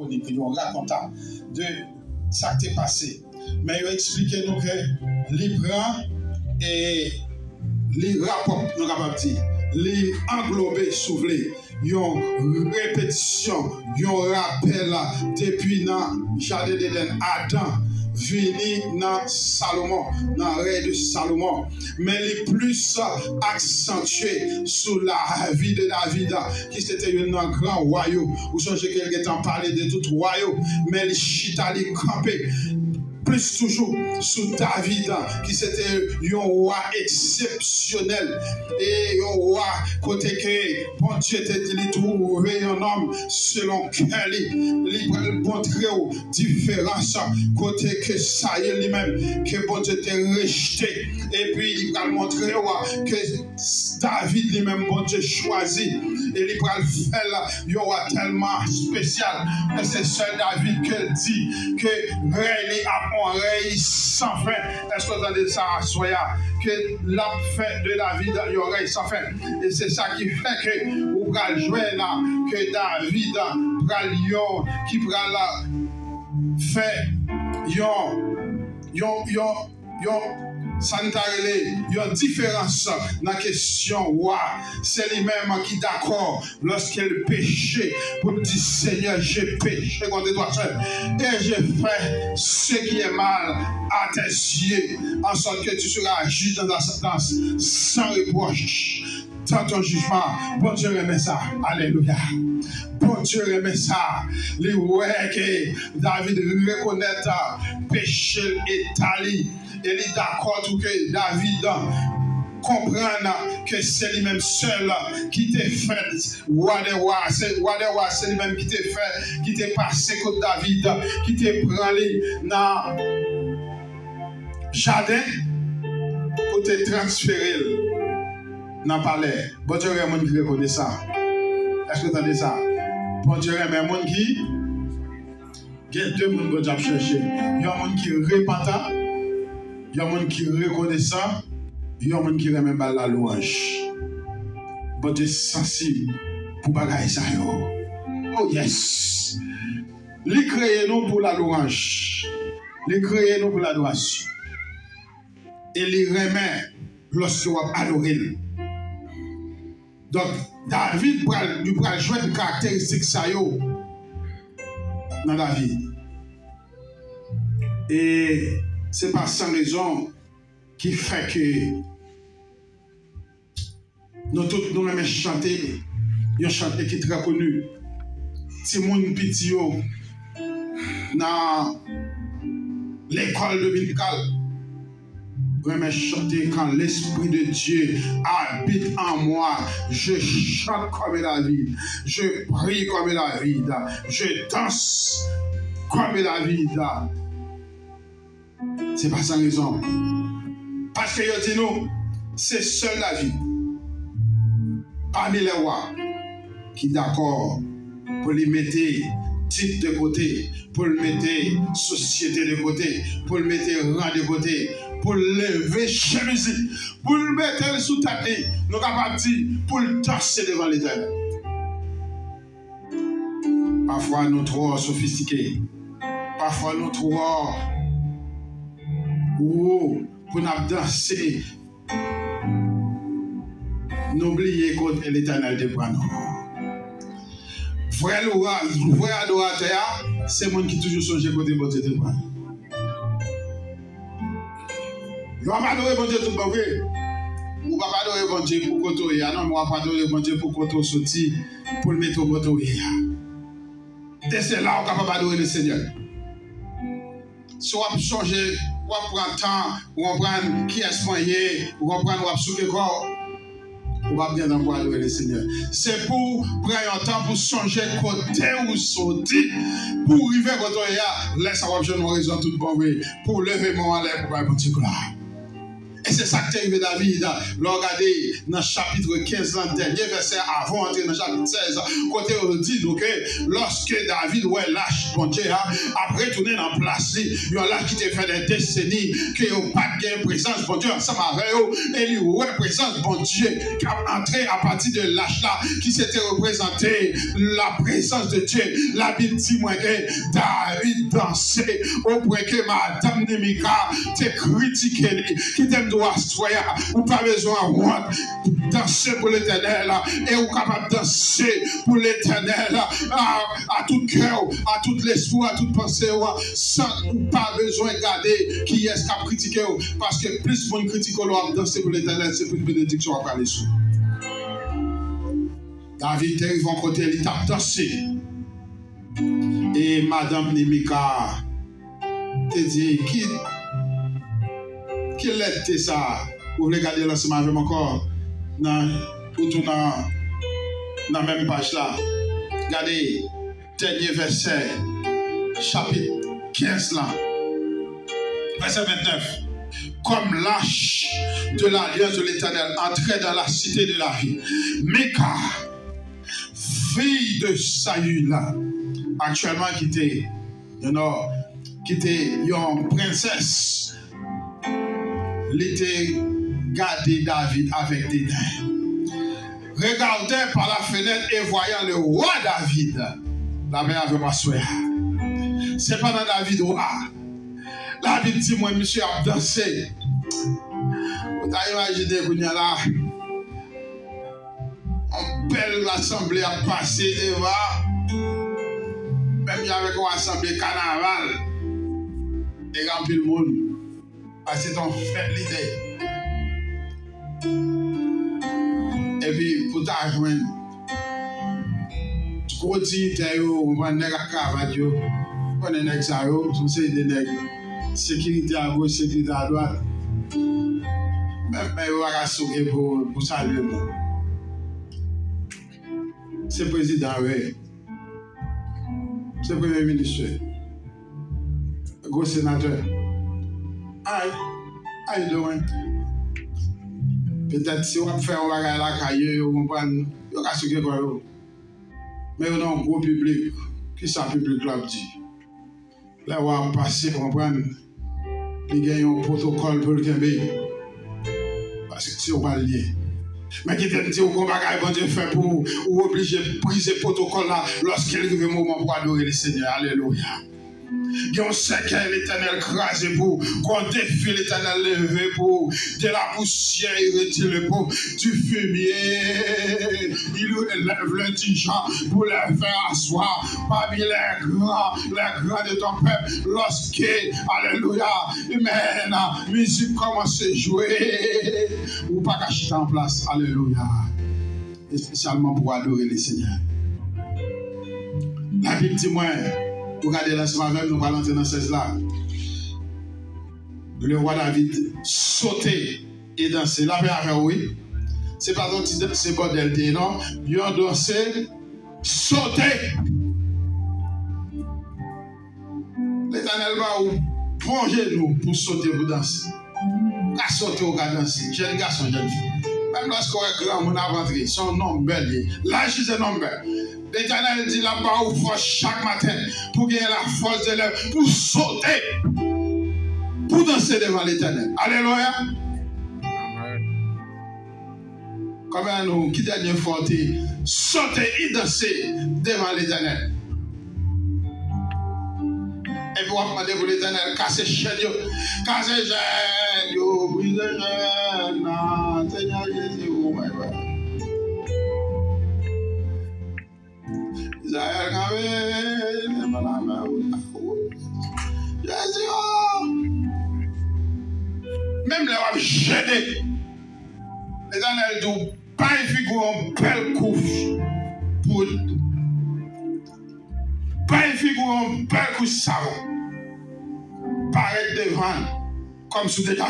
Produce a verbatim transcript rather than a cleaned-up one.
Kwonik, yon rakonta de sa k te pase. Men yo eksplike nou ke li pran e li rapòt, nou kapab di, li anglobe, si w vle, yon repetisyon, yon rapèl depi nan jaden Edenn, Adan vini nan Salomon, nan rèy de Salomon. Men li plis aksantye sou lavi de David, ki se te youn nan gran wa yo. Ou sonje ke l gentan pale de tout wa yo, men li chita, li kanpe plis toujou sou David, ki se te yon wa eksepsyonèl, e yon wa kote ke Bondye te di li twouve yon nonm selon kè li. Li pral montre w diferans kote ke Sayil li menm, ke Bondye te rejte, epi li pral montre w ke David li menm Bondye chwazi, e li pral fè l yon wa tèlman espesyal. E se sèl David ke l di ke rèy li ap yon rèy san fen. Èske w tande sa aswè a? Ke l ap fè de David yon rèy san fen. E se sa ki fè ke ou pral jwenn ke David pral yon, ki pral fè yon, yon, yon, yon, sa n ta rele yon diferans nan kesyon wa. Se li menm ki dakò lòske l peche, pou l di, Seigneur, j'ai péché contre toi seul, et j'ai fait ce qui est mal à tes yeux, en sorte que tu seras juge dans ta sentence sans reproche dans ton jugement. Bondye renmen sa. Alelouya. Bondye renmen sa. Li wè ke David rekonèt peche l, eta li, e li dakò tou ke David konprann ke se li menm sèl ki te fè wa dè wa, se wa dè wa, se li menm ki te fè, ki te pase kot David, ki te pran li nan jaden pou te transfere l nan palè. Bondye renmen moun ki rekonesan. Èske w tande sa? Bondye renmen moun ki Gen de moun Bondye ap chèche. Yon moun ki repantan, yon moun ki rekonesan, yon moun ki renmen ba l lalouwanj. Bondye sansib pou bagay sa yo. Oh yes! Li kreye nou pou lalouwanj. Li kreye nou pou ladorasyon. E li renmen lòske w ap adore l. Donk, David pral, nou pral jwenn karakteristik sa yo nan David. E se pa san rezon ki fè ke nou tout nou renmen chante yon chante ki trè koni. Timoun piti yo nan lekòl dominikal renmen chante: Quand l'Esprit de Dieu habite en moi, je chante comme David, je prie comme David, je danse comme David. Se pa san rezon. Paske yo di nou, se sèl David, pami lè wa, ki dakò pou li mete tit de kote, pou l mete sosyete de kote, pou l mete ran de kote, pou l leve jalouzi, pou l mete l sou tèt li, nou kapab di, pou l danse devan Letènèl. Pafwa nou twò sofistike. Pafwa nou twò wo pou n ap danse. Nou bliye kote Letènèl te pran nou. Vrè louwa, vrè adoratè a, se moun ki toujou sonje kote Bondye te pran l. Yo ap adore Bondye tout bon vre. Ou p ap adore Bondye pou kote w ye a, non, men w ap adore Bondye pou kote w soti, pou l mete w kote w ye a. E se la ou kapab adore le Senyè. Si w ap sonje, w ap pran tan, ou konprann kiyès mwen ye, ou konprann, w ap souke kò w, ou p ap gen tan pou adore le Senyè. Se pou w pran yon tan pou sonje kote ou soti, pou w rive kote w ye a. Lè sa a, w ap jwenn yon rezon tout bon vre pou w leve men w anlè pou bay Bondye glwa. Se sa k te rive David. Lè w gade nan chapit kenz lan, dènye vèsè avan w antre nan chapit sèz, kote yo di nou ke lòske David wè lach Bondye a ap retounen nan plas li, yon lach ki te fè dè deseni ke yo pa t gen prezans Bondye ansanm avè yo, e li wè prezans Bondye k ap antre apati de lach la, ki se te reprezante la prezans de Dye. Labib di mwen ke David danse, opwen ke madanm ni Mika te kritike li. Kite m di w aswè a, ou pa bezwen wont. Danse pou Letènèl, e ou kapab danse pou Letènèl a, a tout kè w, a tout lespri w, a tout panse w, san ou pa bezwen gade kiyès k ap kritike w, paske plis moun kritike w lè w ap danse pou Letènèl, se plis benediksyon w ap rale sou ou. David te rive yon kote, li t ap danse. E madanm ni Mika te di, ki, ki lète sa? Ou vle gade l ansanm avè m ankò? Nan, ou tou nan, nan menm paj la. Gade dènye vèsè, chapit kenz lan. Vèsè vennèf. Comme l'arche de l'alliance de l'Éternel entrait dans la cité de David, Mika, fille de Saül, aktyèlman ki te, you know, ki te yon prensès, li te gade David avèk deden. Regardait par la fenêtre et voyant le roi David. Lapè avè w aswè a. Sepandan David wa. Labib di mwen misye ap danse. Ou ta imajine kounye a la, yon bèl asanble ap pase devan, menm jan avèk yon asanble kanaval, e gen anpil moun. Paske se yon fèt li te. Epi pou ta jwenn gwo diyitè yo, ou konprann, nèg ak kravat yo, konnen nèg sa yo, se yon seri de nèg sekirite a goch, sekirite a dwat. Menm men yo pa ka souke pou, pou salye moun. Se prezidan yo ye. Se premye minis yo ye. Gwo senatè. Hi, how you doing? Petèt si w ap fè yon bagay lakay yo, yo konprann, yo ka souke kò yo. Men yo nan yon gwo piblik. Kisa piblik la ap di? Lè w ap pase, konprann, li gen yon pwotokòl pou l kenbe. Paske se w pa l ye. Men kite m di w, gon bagay Bondye fè pou ou, ou oblije brize pwotokòl la lòske l rive moman pou adore Lesenyè. Alelouya. Gen yon sèkèy Letènèl kraze pou ou, gon defi Letènèl leve pou ou. De la poussière, il retire le pauvre, du fumier, il relève l'indigent pour le faire asseoir parmi les grands, les grands de ton peuple. Lòske, alelouya, amen, mizik kòmanse jwe, ou pa ka chita an plas, alelouya. Espesyalman pou adore Lesenyè. Labib di mwen, ou gade l ansanm avè m, nou pral antre nan sèz la. Le roi David sote e danse. Lapè avè w, wi. Se pa yon ti danse bòdèl te ye, non. Yon danse sote. Letènèl ba ou bon jenou pou sote, pou danse. Ou ka sote, ou ka danse. Jèn gason, jèn fi. Menm lòske w wè granmoun ap antre, se yon nonm bèl ye. Laj li se nonm bèl. Letènèl di l ap ba ou fòs chak maten pou genyen lafòs de lèv pou sote, pou danse devan Letènèl. Alelouya! Konbyen nan nou, ki dènye fwa w te sote e danse devan Letènèl? Epi w ap mande pou Letènèl kase chèn yo, kase chèn yo, brize chèn nan, Senyè Jezi, oh my God. Izrayèl kanpe devan lame a. Jezi, oh! Menm lè w ap jene, Letènèl di w, bay figi w yon bèl kouch pou, bay figi w yon bèl kouch savon. Parèt devan l kòmsi w te ka